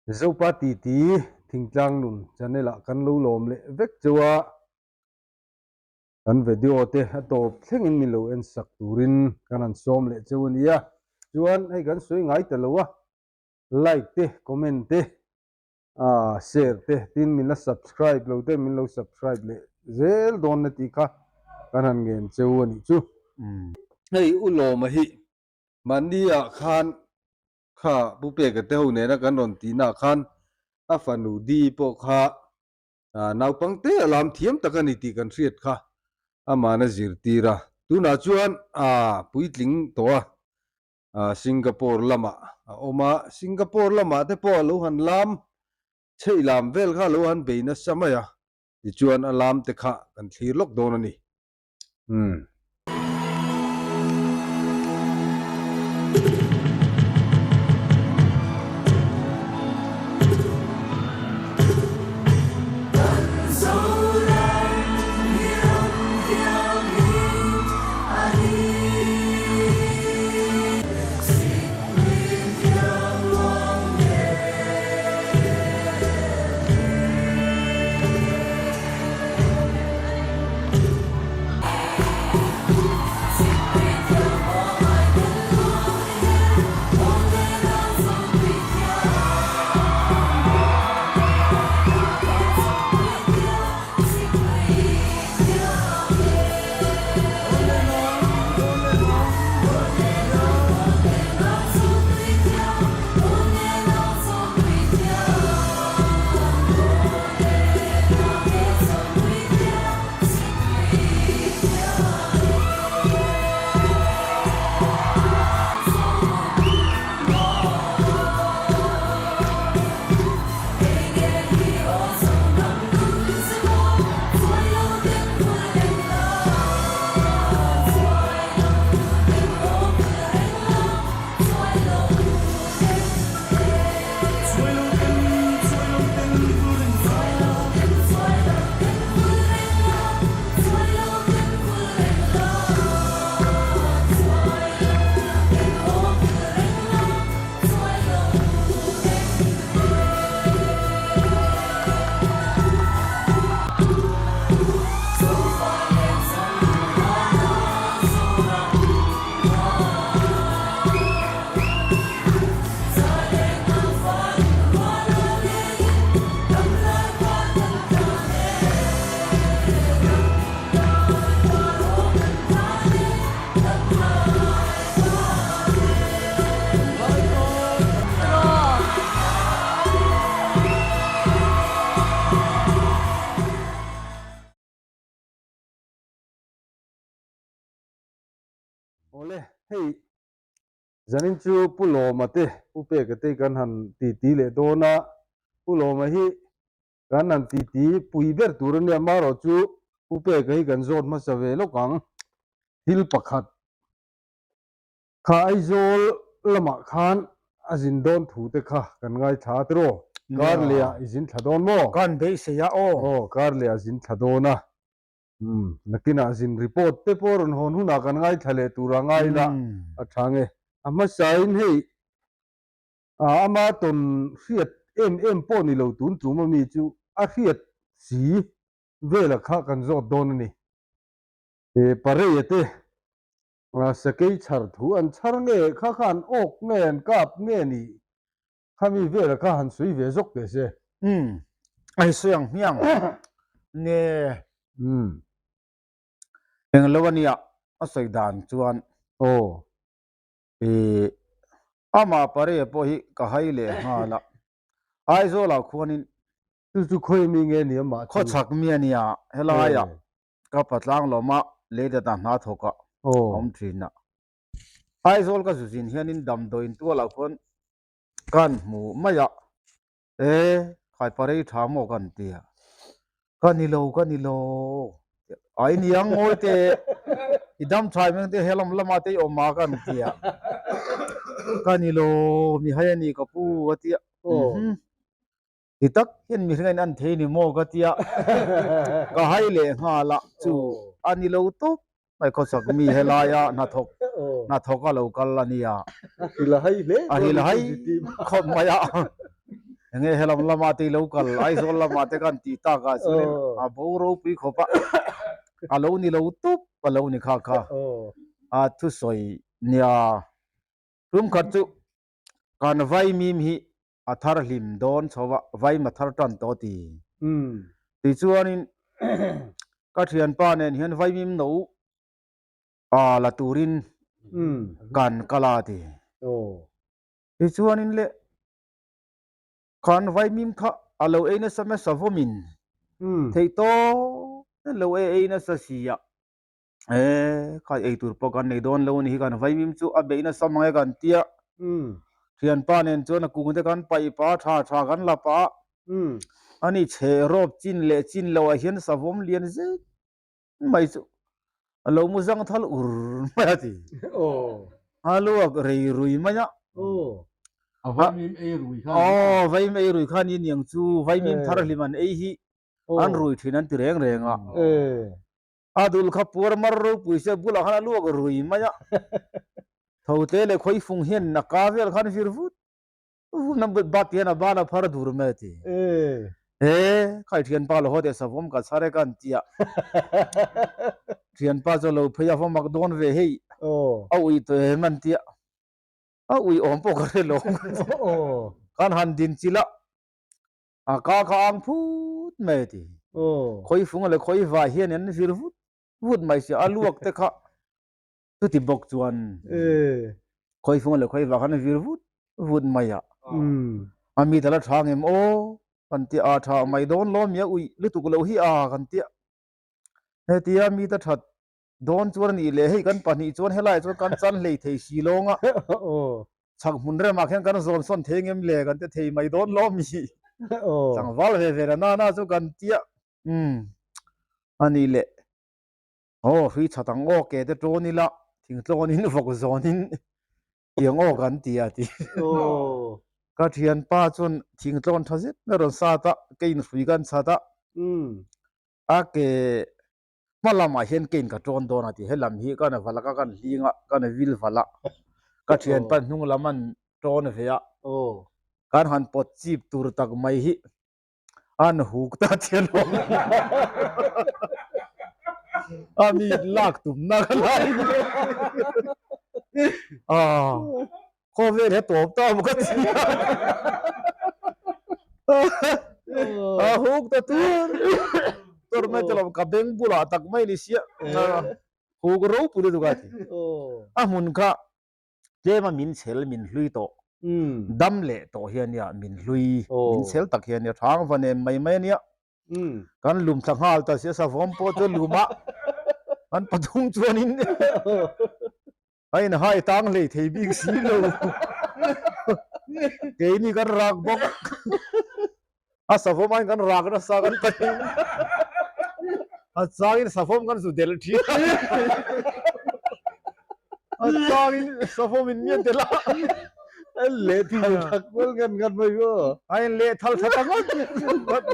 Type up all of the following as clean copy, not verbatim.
Zopa titi thingtlang nun channel ah kan lo lawm leh vek cheu a, kan video te a tawp thlengin min lo en sak turin kan han sawm leh cheu a nia. Chuan hei kan sawi ngai ta lo a, like te comment te ah share te tin min la subscribe lo te min lo subscribe leh zel dawn na tih kha kan han ngen cheu a nih chu. Hei U Lawma hi mahni ah khan kha Pu Peka te ho nena kan rawn tih nah khan a fanu Di pawh kha naupang te a lam thiam tak a ni tih kan hriat kha amahna zirtir a. Tunah chuan a puitling tawh a, Singapore lamah a awm a, Singapore lamah te pawh a lo han lam chheih lam vel kha a lo han bei nasa mai a, tichuan a lam te kha kan thlir lawk dawn a ni. Umm. Awle, hei zanin chu Pu Lawma te, Pu Peka te kan han titi leh dawn a, Pu Lawma hi kan han titi pui ber tur a nia, amaherawh chu Pu Peka hi kan zawt hmasa ve lawk ang, thil pakhat Kha Aizawl lamah khan a zin dawn thu te kha kan ngaithla a tiraw? Kar leh ah i zin thla dawn maw? Kan beisei a aw. Aw, kar leh ah zin thla dawn a. Umm, nakinah zin report te pawh rawn hawn hunah kan ngaithla leh tur a ngai ila a tha nge. A hmasain hei ama tawn hriat em em pawh ni lo tun tum ami chu a hriat si vela kha kan zawt dawn a ni. He Pareia te Sakei chhar thu an chhar nge kha kha an awk nge an kap nge ni khami vela kha han sawi ve zawk teh se. Umm a hi sawi ang hmiang nge. Umm. Englo ania a sawi dan chuan. Aw. Ih amah pare pawh hi ka hai leh nghal a Aizawl ah khuanin. Chu chu khawi mi nge ni amah chu. Khawchhak mi ania helaiah Ka patlang lawma leidat ah hna thawk a awm thin a. Aizawl ka zu zin hianin damdawiin tualah khuan kan hmu mai a, e khaipa rei tha maw kan ti a, ka ni lo ka ni lo a i niang ngawi te i dam tha em te helam lama te i awm a kan ti a, ka ni lo mi hai a ni ka pu a ti a. Ti tak hian mihring a in an thei ni maw ka tia ka hai leh nghal a chu a ni lo tawp mai khawsak mi helaia hnathawk hnathawk a lo kal a nia a hrilh a hai hle a hrilh a hai khawp mai a. Enge helam lamah te i lo kal, Aizawl lamah te kan tih takah chuanin a bo ropui khawp a, a lo ni lo tup a lo ni kha kha a thusawi nia. Tum khat chu kan vaimim hi a thar hlim dawn chho a, vaim a thar tan tawh ti. Tichuanin ka thianpa nen hian vaimim no a la turin kan kal a ti. Tichuanin le khan vaimim kha a lo ei nasa hmasa vawmin theih tawp lo ei ei nasa si a. E khai ei tur pawh kan nei dawn lo a ni hi kan vaimim chu a beih nasa mang e kan tia. Thianpa nen chuan a kung te kan paih pah a tha tha kan la pah a. Ani chhe rawp chin leh chin loh ah hian savawm lian zet mai chu a lo mu zang thal ur mai a ti. A luak rei rui mai a. A vaimim ei rui khan. Aw vaimim ei rui khan i niang chu vaimim thar hlim an ei hi an rui thin an ti reng reng a. A dul kha puar mar ropui se bulah khan a luak rui mai a, tho tle leh khawi fung hian a ka vel khan vir vut vut na bat hian a ban a phar dur mai a ti. E, khai thianpa lo haw teh savawm ka chhar e ka an ti a, thianpa chu a lo phei a va mak dawn ve hei, a ui tawh em an ti a, a ui awm pawh ka hre lo, kan han din chilh a. A ka kha ang phut mai a ti. Khawi fung leh khawi vai hian an vir vut vut mai sia, a luak te kha chuti bawk chuan khawi fung leh khawi vai khan an vir vut vut mai a. A mi dal a tha ngem aw kan ti a, tha mai dawn lo mi a uih lutuk loh hi a kan ti a. Hetia mi ta that Dawn chuan a nih leh hei kan pahnih chuan helaiah chuan kan chan hlei thei si lawng a, chhak hmun remah khian kan zawn sawn thei ngem le kan ti thei mai dawn lo mi tlangval ve ve la nana chu kan tia umm a nih leh aw hrui chhat ang aw ke te tawn ila thingtlawn in vawk zawn in tiang aw kan ti a ti ka thianpa chuan thingtlawn tha zet mai a rawn sat a keiin hrui kan chhat a a ke Hma lamah hian kein ka tawn dawn a ti. He lam hi ka na val a, ka kan hling a, ka na vil val a, ka thianpa hnung lam an tawn ve a, kan han pawt chip tur tak mai hi an huk ta chian lo. A mi lak tumna ka lai a, khawvel he tawp ta maw ka ti a. A huk ta tur tur mai te lo ka beng bulah tak mai ni sia huk ropui lutuk a ti. A hmun kha tlem a min chhel min hlui tawh dam leh tawh hi a nia min hlui min chhel tak hi a nia thang va nem mai mai a nia. Kan lum thla nghal ta sia savawm pawh chu lum a kan pathum chuanin A inhai tang hlei thei bik si lo. Keini kan rak bawk. A savawm aiin kan rak nasa kan pahin. A changin savawm kan zu delh thin. A changin savawm in mian tel a. A leh thal thak kual ngat ngat mai aw. A in leh thal tha ta ngawt ngawt.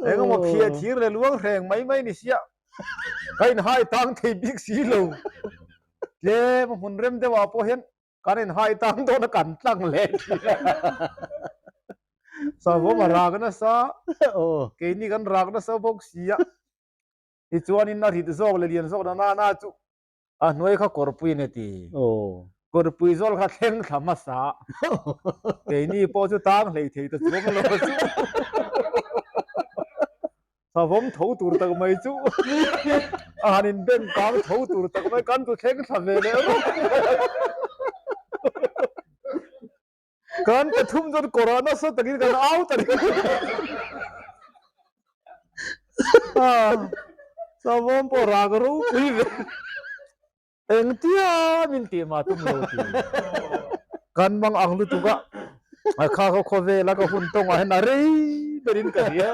Engemaw phiah thir leh luang hreng mai mai ni sia. Ka inhai tang thei bik si lo. Tlem a hmun rem deuh ah pawh hian kan inhai tang dawn a kan tlang leh thin a. Savawm a rak nasa, keini kan rak nasa bawk si a. Tichuanin a rit zawk leh lian zawk na nana chu A hnuai kha kawrpui a ni ti. Kawrpui zawl kha thleng thla hmasa. Keini pawh chu tang hlei thei ta chuang lo chu. Savawm tho tur tak mai chu. A han in beng kang tho tur tak mai kan chu thleng thla ve leh rawk mai a. Kan pathum chuan kawrah nasa takin kan au ta ringawt. Savawm pawh rak ropui ve. Engtia min tih mah tum lo ti. Kan mang ang lutuk a. A kha khaw khawvel a ka hun tawngah hian a rei berin ka hria.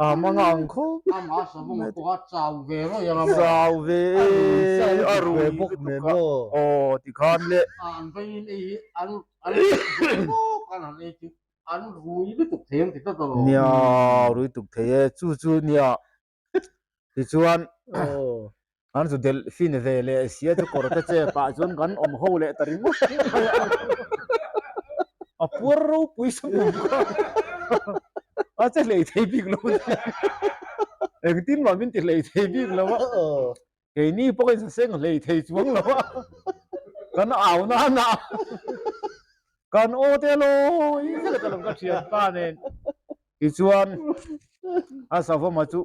A mang ang khawp. Amah savawm a pawh a chau ve rawih ang a maw? Chau ve e, a rui bawk nen maw? Aw tikhan le. An veiin ei hi an an duh tawk an han ei chu an rui lutuk thei ang ti tlat alawm. Nia rui tuk thei e, chu chu nia tichuan an zu delh fin ve leh sia chu kawr te che pah chuan kan awm ho leh ta ringawt mai a. puar ropui sa pum kha a che hlei thei bik lo engtin mah min ti hlei thei bik lo a keini pawhin saseng hlei thei chuang lo a kan au na na kan aw te lawi zet alawm ka thianpa nen tichuan a savawma chu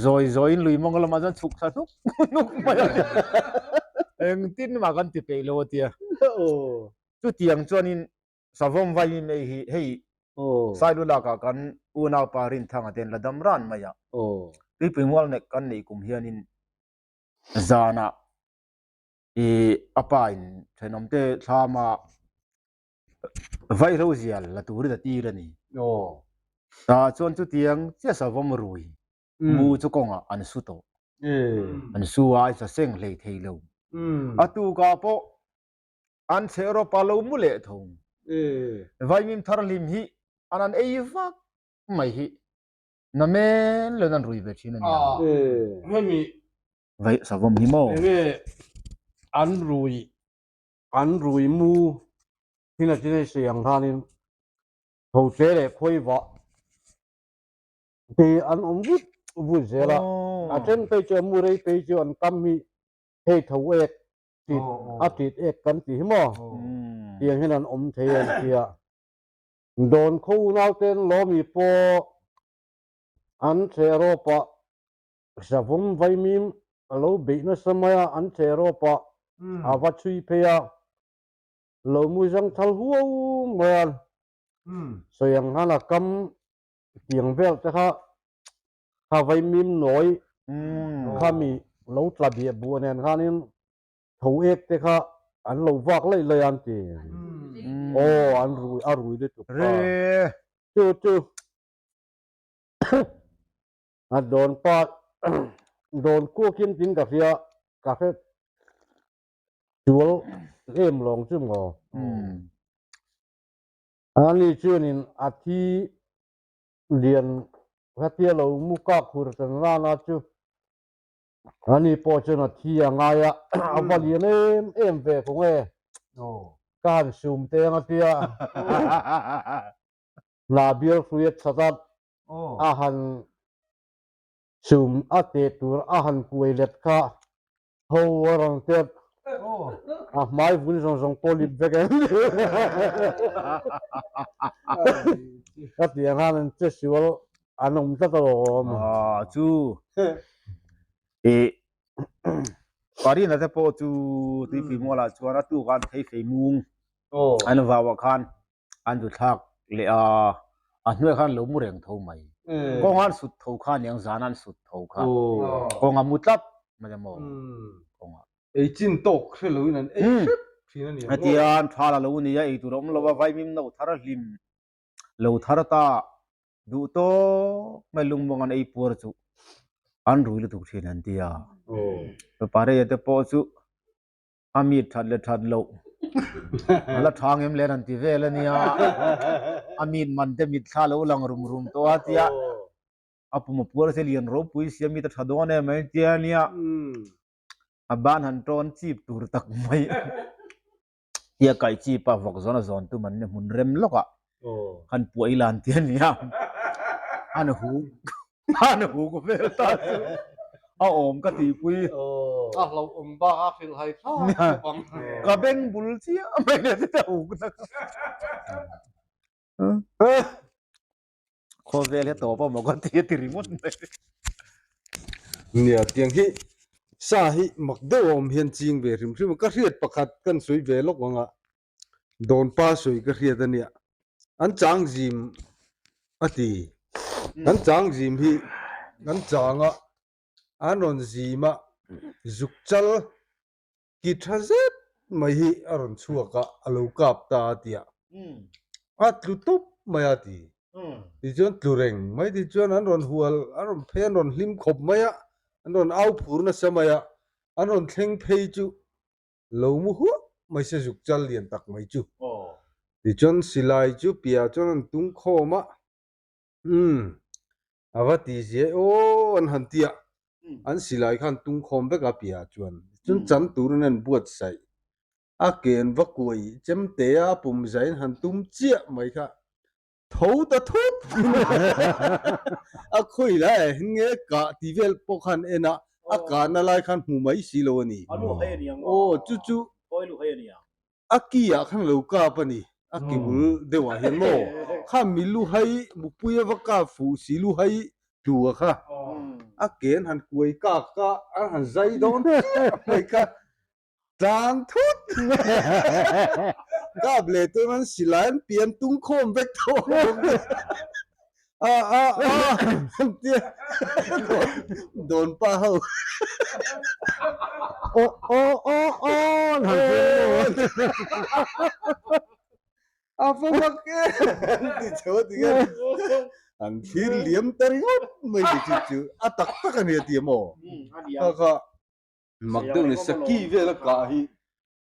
Zawi zawiin lui mawng lamah chuan chhuk thla hnuk hnuk mai a. Engtin mah kan ti peih lo a tia. Chutiang chuanin Savawm Vaimi mai hi hei Sailu lakah kan unaupa Rinthanga te an la dam ran mai a. Tuipui mual nek kan neih kum hianin zanah i a pa in thenawmte thlama Vaihlo zial la turin a tir a ni. Tah chuan chutiang chiah savawm rui mu chu kawngah an su tawh. An su a, a seng hlei thei lo. A tukah pawh an chhe rawp a lo mu leh tho. Vaimim thar hlim hi an an ei vak mai hi na men loin an rui ve thin a nia. Hemi Vai savawm hi maw? Enge an rui An rui mu hin a chin sei ang khanin hote leh khawivah te an awm vut vut zel a, a then phei chu a mu rei phei chu an kam hi hei tho ek tit a tit ek kan tih hi maw tiang hian an awm thei an tia. Dawn khaw unauten lawmi pawh an chherawpah Savawm vaimim a lo beih nasa mai a, an che rawp a, a va chhui phei a, lo mu zang thal huau mai a, sawi ang khan a kam tiang vel te kha kha vaimim nawi kha mi lo tla biah buah nen khanin tho ek te kha an lo vak laih laih a an ti. Aw an rui a rui lutuk kha. Chu chu. A dawn pa dawn kuakin tin ka hria ka hre tual em lawng chu maw. Ani chuanin a thi lian hetia lo mu kak hur tan rana chu ani pawh chuan a thi a ngai a, a va lian em em ve kawng e. Ka han sum teng a tia hna bial hrui a that a. a han chum a teh tur a han kuai let kha ho a rawn tep a hmai vun zawng zawng pawh lip vek em ka tih ang khan an che sual an awm tlat alawm. Chu i Parina te pawh chu tuipui mualah chuan a tuk a an thei fei mung an vau ah khan an du thlak leh a, a hnuaiah khan lo mu reng tho mai. Kawng an sut tho kha aniang zan an sut tho kha. Kawng a mu tlat mai a maw kawng ah. Ei chin tawk hre loin an ei hrep thin a ni ang maw? Hetian tha la lo ni a, ei tur a awm lo a, vaimim no thar a hlim lo thar ta duh tawk mai lungmawng an ei puar chu an rui lutuk thin an ti a. Pareia te pawh chu A mit that leh that loh a la tha ngem len an ti vel a nia. A mit man te mit thla lo lang rum rum tawh a tia a pum a puar se lian ropui sia mit a tha dawn em mai tia nia. A ban han tawn chip tur tak mai tia kaih chip a vawk zawn a zawn tum an ni hmun rem lawk ah khan puah ila an ti a nia. An huk An huk vel ta chu a awm ka tihpui. A hlauhawm bak a hrilh hai thlak khawp ang. Ka beng bul chiah mai nen te huk na kha. Khawvel hi a tawp a maw ka ti a ti ringawt mai. Nia tiang hi sa hi mak deuh a awm hian ching ve hrim hrim a, ka hriat pakhat kan sawi ve lawk ang a. Dawnpa sawi ka hriat a nia. An chang zim a ti. An chang zim hi an chang a, an rawn zim a, zuk chal ki tha zet mai hi a rawn chhuak a, a lo kap ta a tia. A tlu tawp mai a ti. Tichuan tlu reng mai tichuan an rawn hual, an rawn phei, an rawn hlim khawp mai a, an rawn au phur nasa mai a, an rawn thleng phei chu Lo mu huah mai se zuk chal lian tak mai chu. Tichuan silai chu piah chuan an tung khawm a, umm a va ti zia e aw an han ti a, an silai kha an tung khawm vek a piah chuan. Tichuan chan turin an buatsaih. A ken va kuai chem te a pum zain han tum chiah mai kha tho ta thut a khawi lai ah hian nge kah tih vel pawh khan en a, a kahna lai khan hmu mai si lo a ni. Aw chu chu a ki ah khan lo kap a ni, a ki bul deuh ah hian maw kha mi lu hai mupui a va kap fuh si lu hai tlu a kha a ken han kuai kak a an han zai dawn chiah mai kha tlang thut kap leh chuan an silai an pian tung khawm vek tawh a a a an tia dawn pa ho aw aw aw aw an han tia a va mak e an ti chho a ti nge an thlir liam ta ringawt mai ni chu chu a tak tak a ni a ti maw kha kha Mak deuh ni saki vel a kah hi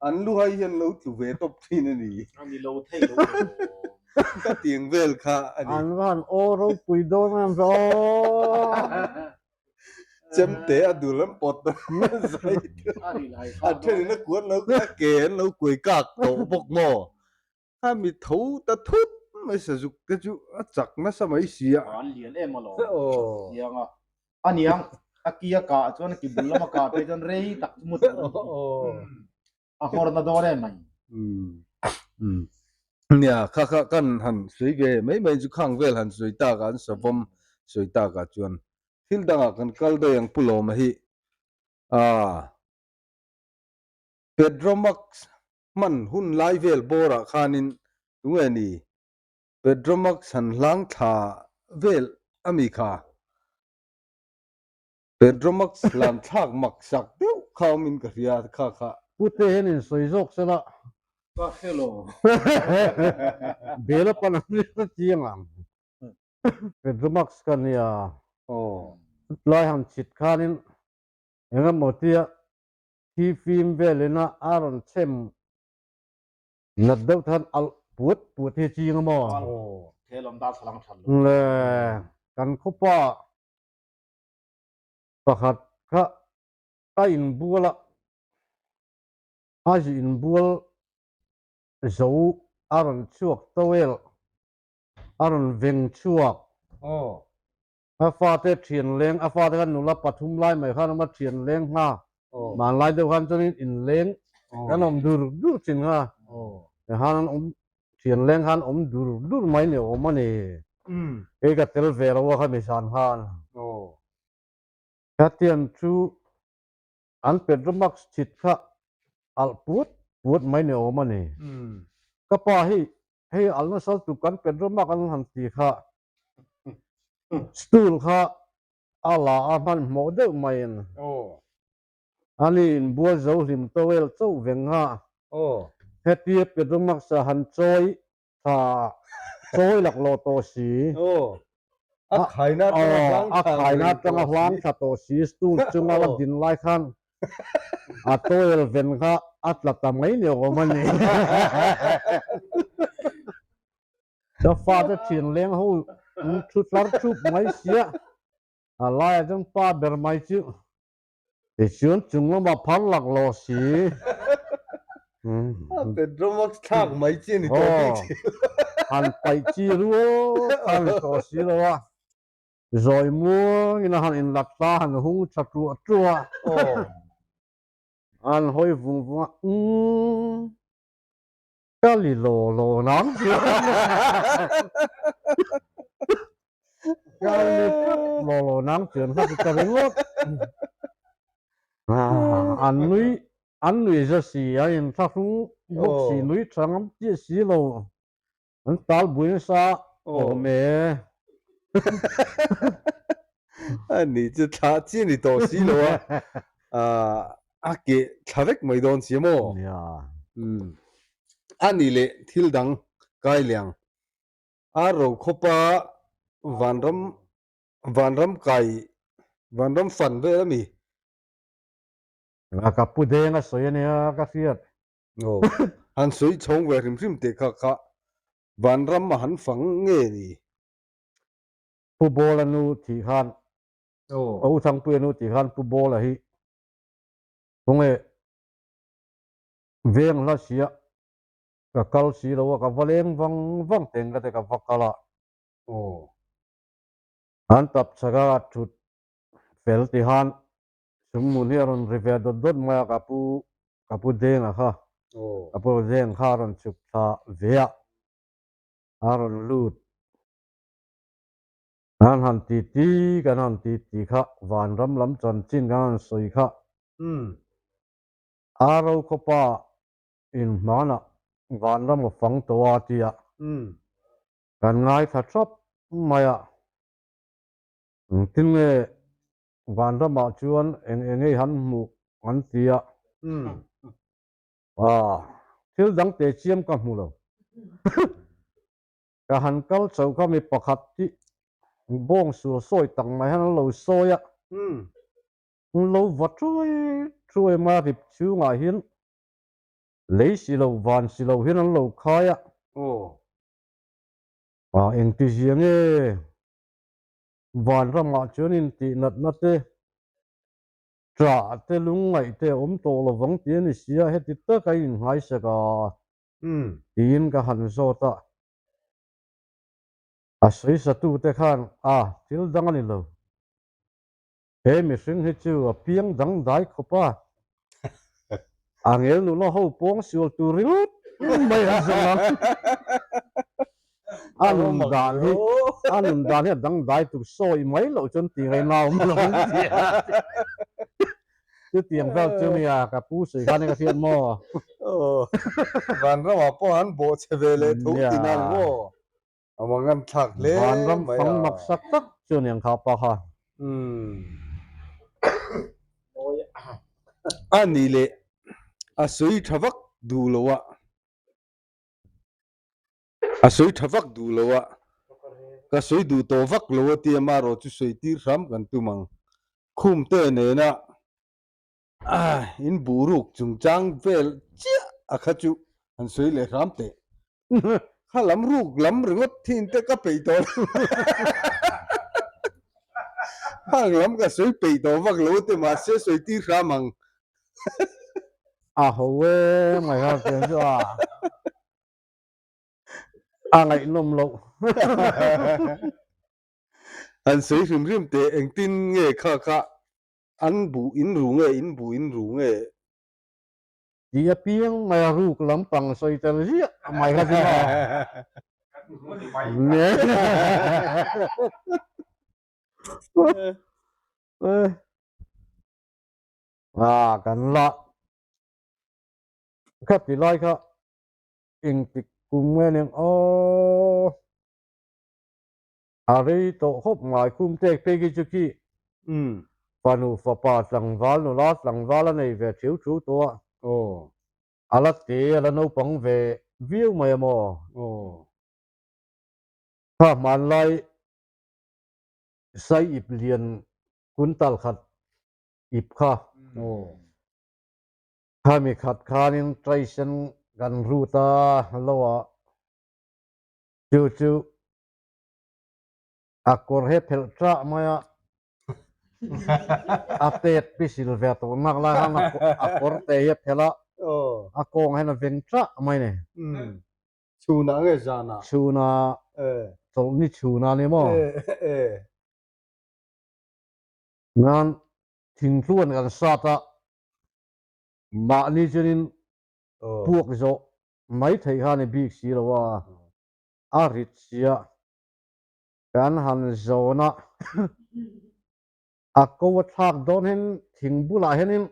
an lu hai hian lo tlu ve tawp thin a ni. A ni lo thei lo ve aw. Ka tiang vel kha a ni. An van aw ropui dawn em ve aw. Chemte a dul an pawt zai a then in a kuan lo a ke an lo kuai kak tawh bawk maw. A mi tho ta thut mai sazuk te chu a chak nasa mai si a. An lian em alawm. Chiang a. A niang a ki a kah chuan a ki bul lama kah phei chuan rei tak chu mu tur a ni. A nghawr na dawn em mai. Nia kha kha kan han sawi ve mai mai chu khang vel han sawi tak a an savawm sawi tak ah chuan thil dangah kan kal daih ang Pu Lawma hi ah Pedromax Hman hun lai vel bawrah khanin tunge ni Petromax han hlang thla vel a mi kha? Petromax hlan thlak mak sak deuh kha awmin ka hria kha kha. Pute hian in sawi zawk se la. Ka hre lo. Bela pan an ri ta chiang ang. Petromax ka nia. Aw. Chutlai han chhit khanin engemaw tia Thi fim velin a a rawn chhem nat deuh khan alh puat puat hi ching a maw? Le kan khawpa pakhat kha a inbual a, a zu inbual zo a rawn chhuak towel a rawn veng chhuak. A fate thian leng, a fate khan nula pathum lai mai khan awm a, thian leng ngha. Hmanlai deuh khan chuanin inleng kan awm dur dur thin kha. Khan an awm, thian leng khan awm dur dur mai ni awm a ni. Kei ka tel ve lo a kha mizan khan. Khatian chu an Petromax thit kha alh puat puat mai ni awm a ni. Ka pa hi Hei al nasa lutuk kan Petromax an han ti kha stool kha a la a hmanhmawh deuh maiin ani inbual zo hlim towel chauh veng a hetia Petromax a han chawi tha chawi laklawh tawh si a khaina atanga hlang thla tawh si stool chunga la din lai khan A towel ven kha a tla ta mai ni awm a ni. Ka fate thian leng ho an thu tlar thup mai sia, a laiah chuan pa ber mai chu tichuan chung lamah phar lak lo si. A Petromax thlak mai chi a ni tawh bik si lo. Han paih chi rual kha a ni tawh si lo a. Zawi muangin a han inlak ta, a han hung tha tuah tuah a. A han hawi vung vung a, Umm, ka li law law nang chuan. Ka li tlat law law nang chuan kha chu ka ringawt. An nui, an nui za si, an inthlahrung bawk si, nui tha ngam chiah si lo. An tal bui nasa awm e. A ni chu thla chi a ni tawh si lo a, a ke thla vek mai dawn si maw? Nia. A ni leh thil dang kai liang. A ro khawpa vanram vanram kai vanram fan vel a mi. Ka pu deng a sawi a nia ka hriat. Aw, han sawi chhawng ve hrim hrim teh kha kha vanram a han fang nge ni? Pu Bawla nu tih khan, Aw. U Thangpuia nu tih khan Pu Bawla hi khawnge? Veng hla sia ka kal si lo a, ka va leng vang vang teng ka te ka va kal a. An tap chhak a thut fel ti han sumhmun hi a rawn ri ve dawt dawt mai a, ka pu ka pu Denga kha, ka pu Deng kha a rawn chhuk thla ve a, a rawn lut. Kan han ti ti kan han ti ti kha vanram lam chanchin kan han sawi kha. A ro khawpa inhmanah vanram a fang tawh a tia kan ngaithla thlap mai a. Engtin nge vanramah chuan eng eng ei han hmuh an ti a. Thil dang teh chiam ka hmu lo. Ka han kal chauh kha mi pakhat hi bawng sual sawi tak mai hian an lo sawi a, an lo va chuai chuai mai a rip chhungah hian lei si lo van si lo hian an lo khai a, ah engtizia nge vanramah chuan intih natna te ṭah te lungngaih te a awm tawh lovang tih a ni si a, heti taka inngaisak a. Tiin ka han zawt a. A sawisatute khan, A, thil dang a ni lo. He mihring hi chu a piang dangdai khawp a. A ngel nula ho pawng sual tur ringawt mai an zawng ang. A nun dan hi, a nun dan hi a dangdai tur sawi mai loh chuan ti ngaihna a awm lo ang tih a. Chutiang vel chu nia ka pu sawi khan ka hriat maw? Aw, vanramah pawh an bawh che ve leh tho tih na ni maw? A mang an thlak hle mai a. Vanram fang maksak tak chu aniang kha pa kha. Umm. A nih leh a sawi tha vak duh lo a. A sawi tha vak duh lo a, ka sawi duh tawh vak lo a tia marawh chu sawi tir hram kan tum ang. Khumte nena in buh ruk chungchang vel chiah a kha chu han sawi leh hram teh. Kha lam ruk lam ringawt thin te ka peih tawh lo. Hang lam ka sawi peih tawh vak lo a ti mahse sawi tir hram ang. A ho e mai kha tiang chu a. A ngaihnawm loh. An sawi hrim hrim teh engtin nge kha kha an buh in ru nge in buh in ru nge. Ti apiang mai a ruk lampang sawi tel ziah mai kha chu maw. A kan la kha ti lai kha Engtik kum nge ning aw. A rei tawh khawp ngai khum tek phei khi chu khi fanu fapa tlangval nula tlangval a nei ve thiu thu tawh a. A la te a la naupang ve viau mai a maw. Kha hmanlai sai ip lian kuntal khat ip kha. Khami khat khanin traisen kan rut a lo a, chu chu a kawr he phelh ṭah mai a, a pek pisil ve tawh nak lai khan a kawr te hi a phelh a, a kawng hian a veng ṭah mai ni. Chhunah nge zanah? Chhunah, chawlhni chhunah ni maw? Nan thingtluan kan sat a. Mahni chuanin puak zawh mai theih kha a ni bik si lo a, a rit sia kan han zawn a, a ko a thlak dawn hian thing bulah hianin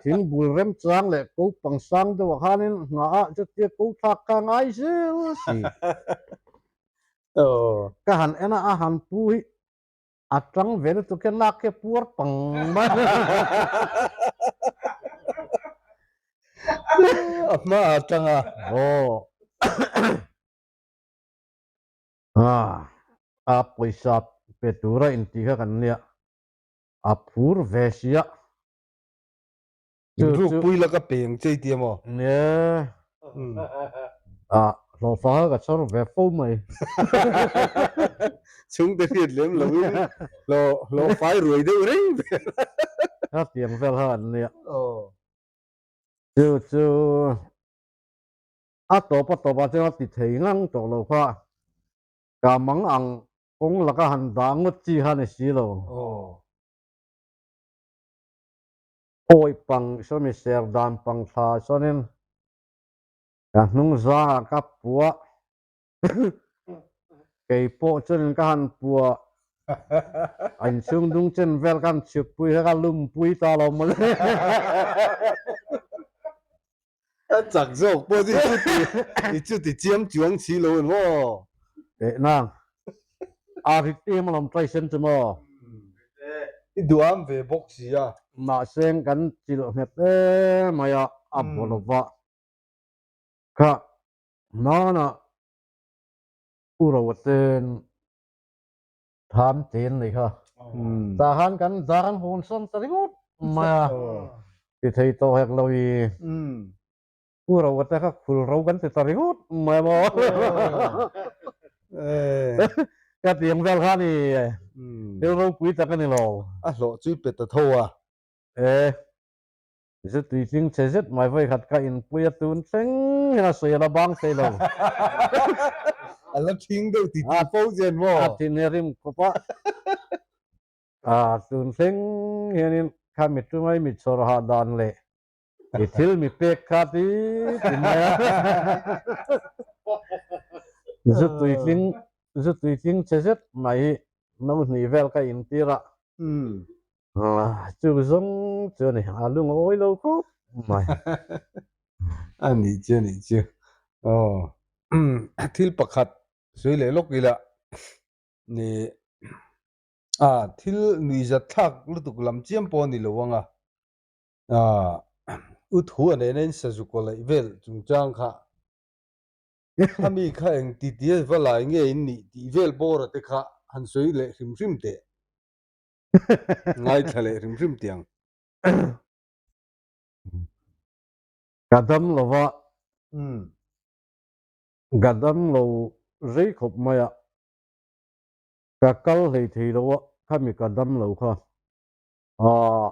thing bul remchang leh ko pang sang deuhah khanin nghah a chutia ko thlak kha a ngai zel si. Ka han en a, a han pu hi A tang ve lutuk hian lak hi a puar pang mai. A hma a tang a. Aw. A pawisa pe tura intih kha kan nia. A phur ve sia. Chu chu. Rukpui la ka peng chei tia maw? Nia. A hlawhfa kha ka chhawr ve fo mai. Chhungte hriat lem lo in hlawh hlawhfai ruai deuh reng vel. Kha tiang vel kha an nia. Aw. Chu chu a tawp a tawpah chuan a ti thei ngang tawh lo kha. Ka mang ang kawng laka han dah ngawt chi kha a ni si lo. Awi pang sawmi ser dan pang thla chuanin ka hnung zangah ka puah kei pawh chuanin ka han puah a inchhung dung chen vel ka han chhuk pui kha ka lum pui ta lo mawle. A chak zawk pawh chu i chuti i chuti chiam chuang si lo em aw. Teh nang a rit em alawm trai sen chu maw. I duham ve bawk si a. Mahse kan chilh nghet em mai a, a baw lo va. Kha hmanah U Roa ten Tham ten nei kha. Tah khan kan dar an hawn sawn ta ringawt mai a, ti thei tawh hek lo i. U Roa te kha khul ro kan ti ta ringawt mai a maw. Ka tiang vel kha ni thil ropui tak a ni lo. A hlawh chu i pe ta tho a. E. Zu tui tling che zet mai vawi khat ka inpui a tun thleng hian a sawi a la bang thei lo. A la thing deuh ti ti fo chen maw? A thin hi a rim khawp a. A tun thleng hianin kha mi tumai mi chhawr hah dan leh i thil mi pek kha ti ti mai a. Zu tui tling zu tui tling che zet mai hi no hnih vel ka intir a. Chu zawng chu a ni, a lung a awi lo khawp mai. A nih chu, a nih chu. Aw, thil pakhat sawi leh lawk ila, ni a thil nuihzat thlak lutuk lam chiam pawh a ni lo ang a, u thu a nena in sazu kaw laih vel chungchang kha, khami kha eng ti ti a va lai nge in nih tih vel bawra te kha han sawi leh hrim hrim teh. Ngaithla leh hrim hrim tiang. Ka dam lo va. Ka dam lo rei khawp mai a. Ka kal hlei thei lo a, khami ka dam lo kha. Aaa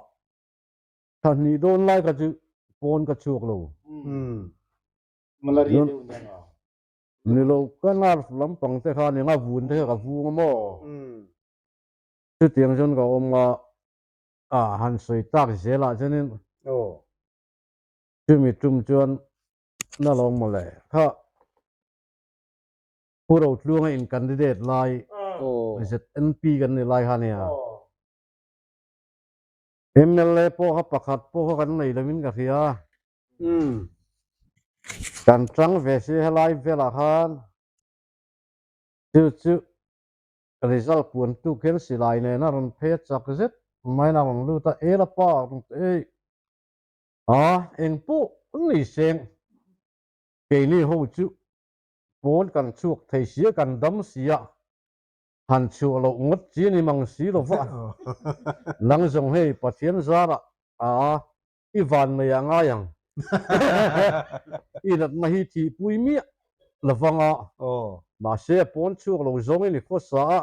thla hnih dawn lai kha chu pawn ka chhuak lo. Ni lo ka nerve lampang te kha ni nga vun te kha ka vung a maw. Chutiang chuan ka awm a, a han sawi tak zelah chuanin chumi tum chuan na lo mawle kha Pu Rotluanga in candidate lai ZNP kan ni lai kha nia. MLA pawh kha pakhat pawh kha kan nei lovin ka hria. Kan tang ve si helai velah khan chu chu Result puan tuk hian silai nen a rawn phei a chak zet maiin a rawn lut a, Ela pa a rawn ti ei a, eng pawh ni seng keini ho chu pawn kan chhuak thei si a, kan dam si a, han chhuah loh ngawt chi a ni mang si lo va, nang zawng hei Pathian zarah a I van mai ah ngai ang. I natna hi thihpui miah lovang a. Mahse a pawn chhuak lo zawngin i khawsa a.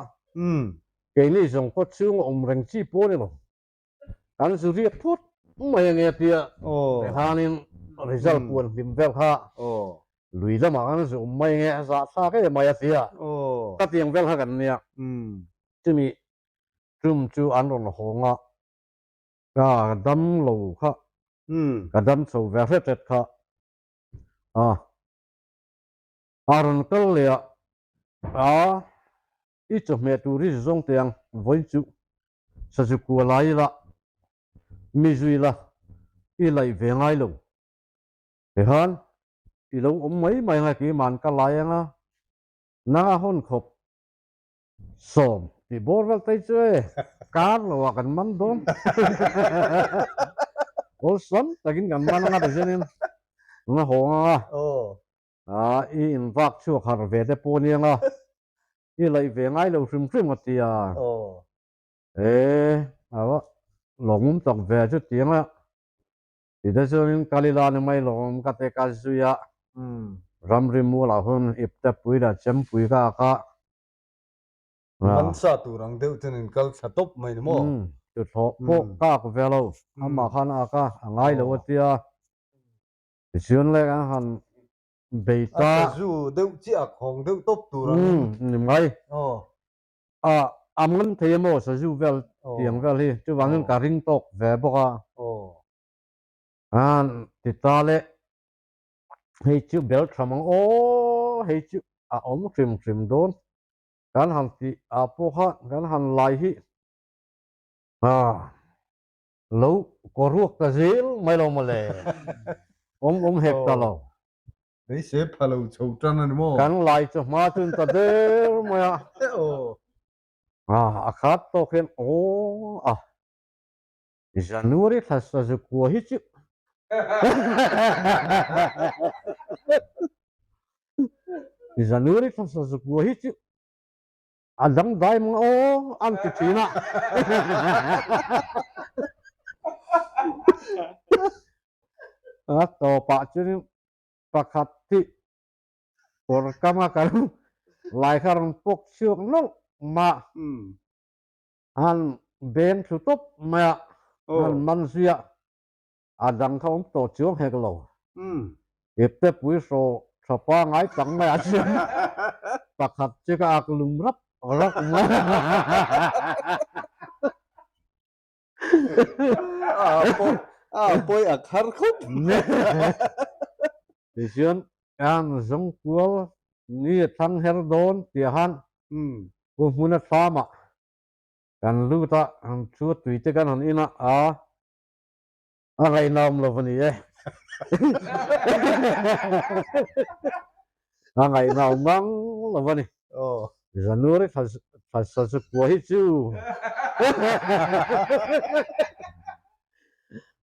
Keini zawng khaw chhung a awm reng chi pawh a ni lo. Kan zu riak phut mai ange tia Rehanin result puan hlim vel kha lui lamah kan zu awm mai ange a zahthlak em mai a tia. Ka tiang vel kha kan nia. Chumi tum chu an rawn hawng a. Ka dam lo kha, ka dam chho ve hret hret kha a, a rawn kal leh a, a i chawhmeh tur hi zawng teh ang, vawiin chu sazu kua lai ila, mi zui la, i laih ve ngai lo, tikhan i lo awm mai mai ang a, keimah an kal lai ang a, nanga hawn khawp Sawm tih bawr vel te chu e, kar lo ah kan man dawn. Awlsam takin kan man anga tichuanin an hawng anga ah i invak chhuak har ve te pawh ania nga i laih ve ngai lo hrim hrim a tia. E a lawngum tak ve chu tianga tite chuanin Kalila ni mai lawm ka te ka zui a ramri mualah hun ipte pui leh chempui ka ak a. Man sa tur ang deuh chuan in kal thla tawp mai ni maw? Tuthlawh pawh ka ak ve lo, amah khan a ak a, a ngai lo a tia. Tichuan le kan han bei ta. A sazu deuh chiah a khawng deuh tawp tur ang. Umm ni mai. A a man thei emaw sazu vel tiang vel hi chuvangin ka ring tawk ve bawk a. An ti ta le hei chu bel tha mang aw hei chu a awm hrim hrim dawn kan han tih ah pawh khan kan han lai hi ah lo kaw ruak ta zel mai lo mawle awm awm hek ta lo. Beisei pha lo chho tan a ni maw? Kan lai chu hma chun ta der mai a. Ah a khat tawk hian aw a. January thla sazukua hi chu January thla sazukua hi chu a dangdai mang aw an ti thin a. A tawpah chuan pakhat hi kawr kama kan lai kha rawn pawk chhuak nawlh mah. Han beng thlu tawp mai a, han man zui a, a dang kha awm tawh chuang hek lo. Ipte pui hraw tha pangai tak mai ah chuan pakhat chu ka ak lum rap rap mai. A pawi a khar khawp. Tichuan an zawng kual ni a thlang her dawn tih ah khan Pu Hmuna thlamah kan lut a, han thu a tui te kan han in a, a a ngaihna awm lo a ni e. A ngaihna awm ngang lo a ni. January thla thla chu kua hi chu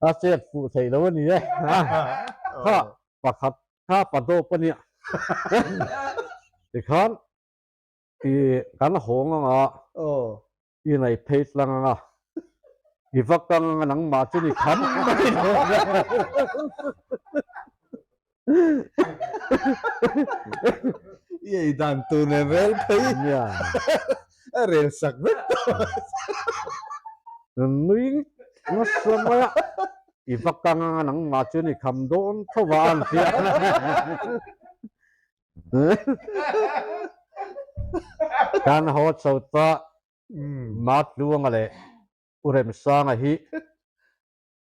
a chet fuh theih lo a ni e. Kha pakhat kha pa dawp a nia. Tikhan I kan hawng anga i nei phei tlang anga i va kang anga nangmah chu ni kham mai lo. I ei dan tur nen rel phei a rel sak vek tawh. Nui nasa mai a i va kang anga nangmah chu ni kham dawn tho va an tia. Kan haw chho ta Matluanga leh U Remsanga hi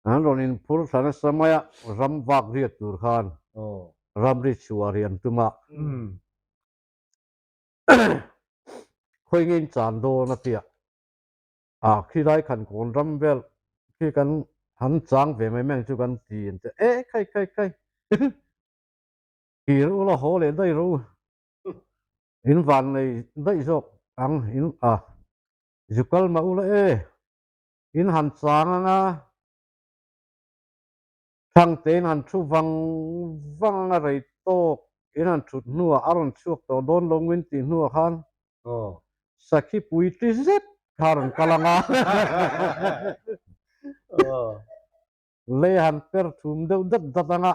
an rawn inphur thla nasa mai a, ram vak riat tur khan ramri chhuah rian tum a, khawi nge in chan dawn a tia, a khilai khan kawn ram vel khi kan han chang ve mai mai ang chu kan ti an ti a, e khai khai khai. Kir ula haw leh daih ro in van nei daih zawk ang in a zu kal mah ula e in han chang anga thangte in han thu vang vang anga rei tawk in han thut hnuah a rawn chhuak tawh dawn lo ngawin tih hnuah khan sakhi pui ti zet kha a rawn kal anga lei han per thum deuh dat dat anga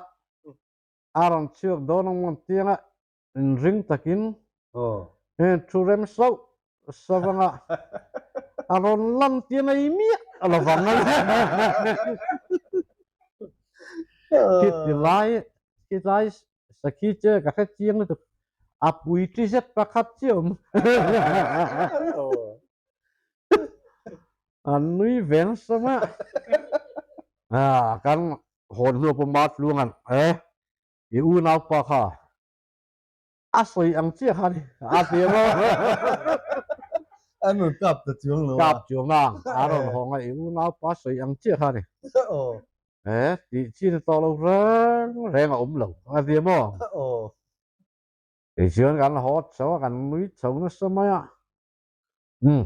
A rawn chhuak dawn ang mawn tianga inring takin heng thu rem sauh sauh anga a rawn lan tir nei miah lo vang a Khiti lai khiti lai sakhi che ka hre chiang lutuk a pui ti zet pakhat chiah awm an nui ve nasa mai a kan Hawn hnu pawh Mat Luangan e i unaupa kha a sawi ang chiah kha ni a ti a maw? An rawn kap ta chuang lo a. Kap chuang a, a rawn hawng a i unaupa sawi ang chiah kha ni. E tih chi ni tawh lo reng reng a awm lo a ti a maw? Tichuan kan haw chho a, kan nui chho nasa mai a. Umm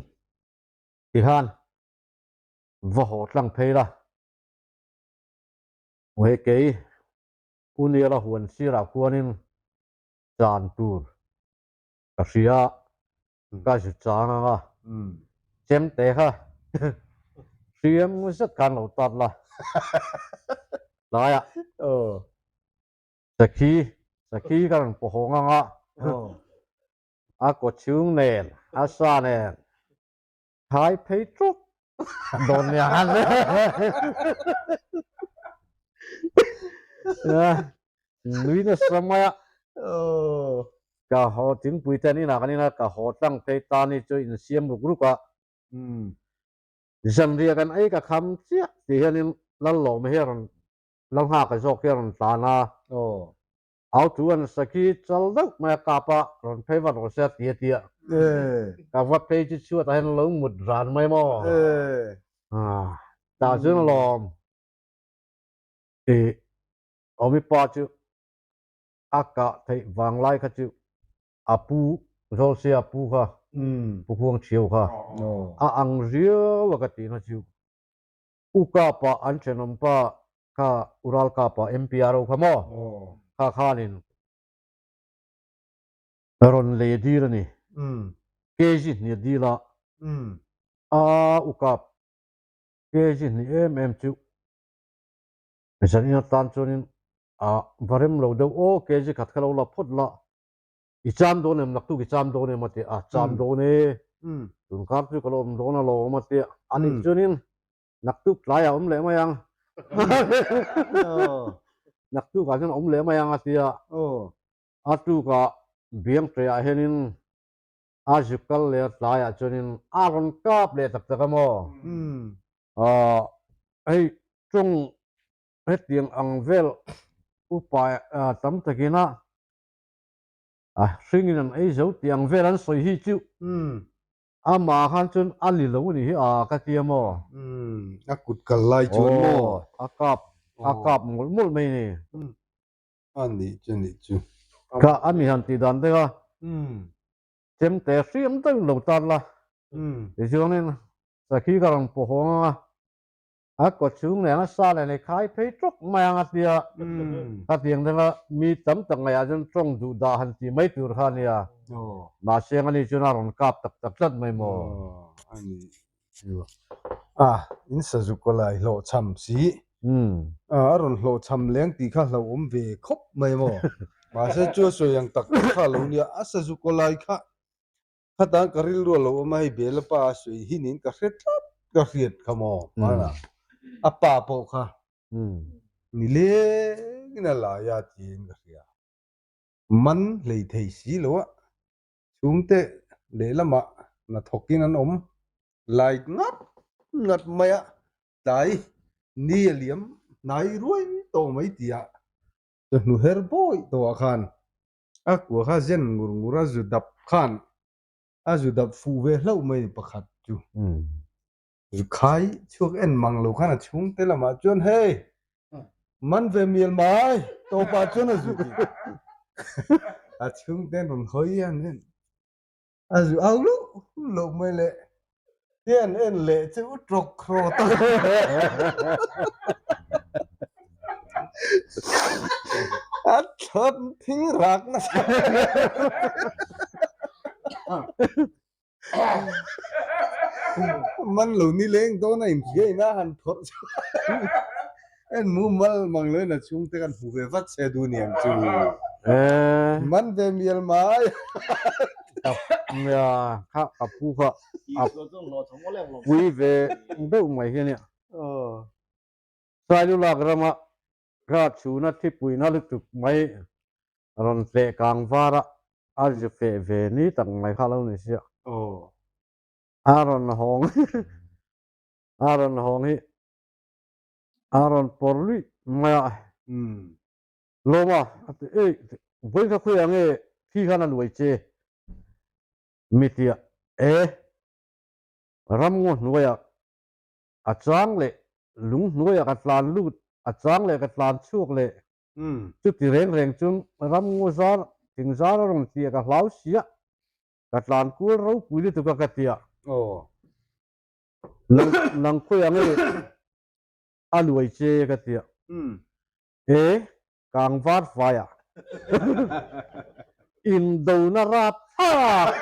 tikhan va haw tlang phei la. He kei U Niala huan sirah khuanin chan tur ka hria a, ka zu chang ang a, chemte kha hriam zet khan lo tat la, tlaiah sakhi, sakhi ka rawn pawhawng ang a, a kawchhung nen, a sa nen Thai phei ṭuk dawn nia han. Nui nasa mai a. Ka haw thingpui te an inah kan in a, ka haw tlang phei ta ni chu insiam ruk ruk a. Zanriah kan ei ka kham chiah tih hianin Lallawma hi a rawn Lalnghaka zawk hi a rawn tlan a. Au chu an sakhi chal deuh mai a kap a, rawn phei vat rawh se a ti a ti a. Ka va phei chu chhuatah hian lo mut ran mai maw? Tah chuan alawm i Awmi pa chu a kah theih vang lai kha chu a pu Zawlsia pu kha Pu Khuang Thiau kha a ang riau a ka tih na chu U Kapa an thenawm pa kha U Ral Kapa MPRO kha maw kha khanin rawn lei dil a ni kg hnih dil a a U Kap kg hnih em em chu Zanin atan chuanin a va rem lo deuh aw kg khat kha lo la phawt la i cham dawn em naktuk i cham dawn em a ti a cham dawn e tunkar chu ka lo awm dawn alawm a ti a anih chuanin naktuk tlaiah awm leh mai ang naktukah chuan awm leh mai ang a ti a a tukah biang ṭehah hianin a zuk kal leh a tlaiah chuanin a rawn kap leh tak tak a maw. Aaa hei tawng hetiang ang vel upa tam takin a a hringin an ei zo tih ang vel an sawi hi chu amah khan chuan a li lo a nih hi a ka tia maw? A kut kal lai chuan maw? A kap a kap mawlh mawlh mai a ni. A nih chu nih chu. Kha a mi han tih dan deuh a. Chemte hriam deuh lo tan la. Tichuanin Sakhi ka rawn pawh hawng ang a, a kaw chhung nen a sa nen i khai phei tawk mai ang a tia. Khatiang danga mi tam tak ngaihah chuan tawng duh dah han tih mai tur kha a nia. Mahse ang ani chuan a rawn kap tak tak tlat mai maw? A ni a, in sazuk a lai hlawhchham si. A rawn hlawhchham leng tih kha hlauhawm ve khawp mai maw? Mahse chu a sawi ang tak tak kha a lo nia, a sazuk a lai kha Khatan ka rilru a lo awm a, hei Bela pa a sawi hi niin ka hre tlat ka hriat kha maw hmanah a pa pawh kha nilengin a lai a tiin ka hria. Man hlei thei si lo a, chhungte lehlamah hnathawkin an awm lai ngat ngat mai a, tlai ni a liam hnai ruai tawh mai tihah chawhnu her bawi tawhah khan A kua kha zen ngur ngur a zu dap khan a zu dap fuh ve hlauh mai ni pakhat chu. Zu khai chhuak en mang lo khan a chhungte lamah chuan hei man ve mial mai tawpah chuan a zu ti. A chhungte an rawn hawi a an en. A zu au loh loh mai le hian en leh chu u tawk hrawt a. A thlan thing rak nasa. Man lo ni leng dawn a inhria ina han phawrh chu en mumal mang lo in a chhungte kan hmu ve vat se duh niang chu. Man ve mial mai. Nia kha ka pu kha a pui ve deuh mai hi a nia. Sailulak rama kha chhuna thipuina lutuk mai rawn tleh kang var a, a zu feh ve ni tak mai kha lo ni sia. A rawn hawng a rawn hawng hi a rawn pawr luih mai a. Lawm a, a ti, Ei, vawiin kha khawiah nge thi khan a luai che? Mi ti a, E, ramngaw hnuaiah a chang leh lung hnuaiah ka tlan lut, a chang leh ka tlan chhuak leh. Chuti reng reng chuan ramngaw zar, thing zar a rawn tih a ka hlau sia, ka tlan kual ropui lutuk a ka ti a. Nang, nang khawiah nge a luai che? ka ti a. E kang var faiah indona rap thlak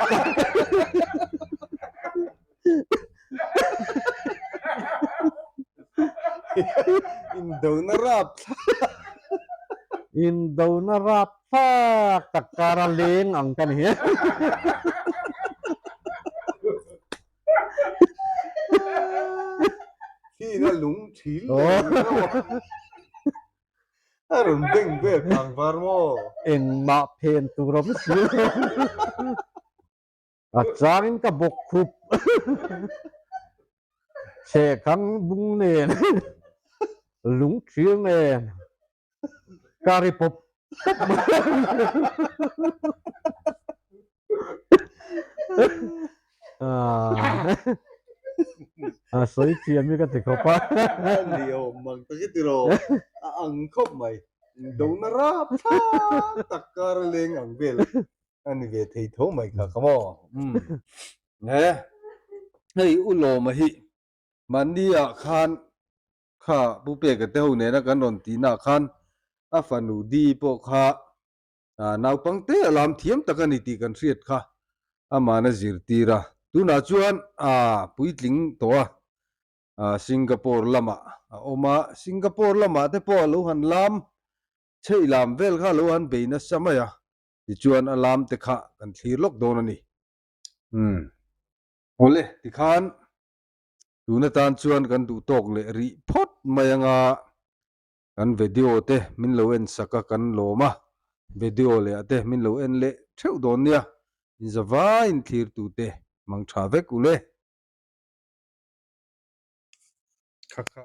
Indona rap thlak Indona rap thlak tak kara leng ang ka ni. Thina lung thil leh reuh a. A rawn beng vel phang var maw? Engmah phen tur awm si lo. A changin ka bawk khup. Chhehkhang bung nen, lung thir nen ka ri pawp pawp mai. A sawi thiam hi ka ti khawp a. A ni awm mang tak i ti rawh. A ang khawp mai. Dona rap thlak tak kar a leng ang vel a ni ve thei tho mai kha ka maw. Umm. He hei U Lawma hi mahni ah khan kha Pu Peka te ho nena kan rawn tihna ah khan a fanu Di pawh kha Naupang te a lam thiam tak a ni tih kan hriat kha amahna zirtir a. Tunah chuan a puitling tawh a, Singapore lamah a awm a. Singapore lamah te pawh a lo han lam chheih lam vel kha a lo han bei nasa mai a, tichuan a lam te kha kan thlir lawk dawn a ni. Umm. Awle, tikhan tun atan chuan kan duh tawk leh rih phawt mai anga. Kan video te min lo en sak a kan lawm a, video leh ah te min lo en leh theuh dawn nia, inzavaiin thlir tu te mang tha vek u le. Kha kha.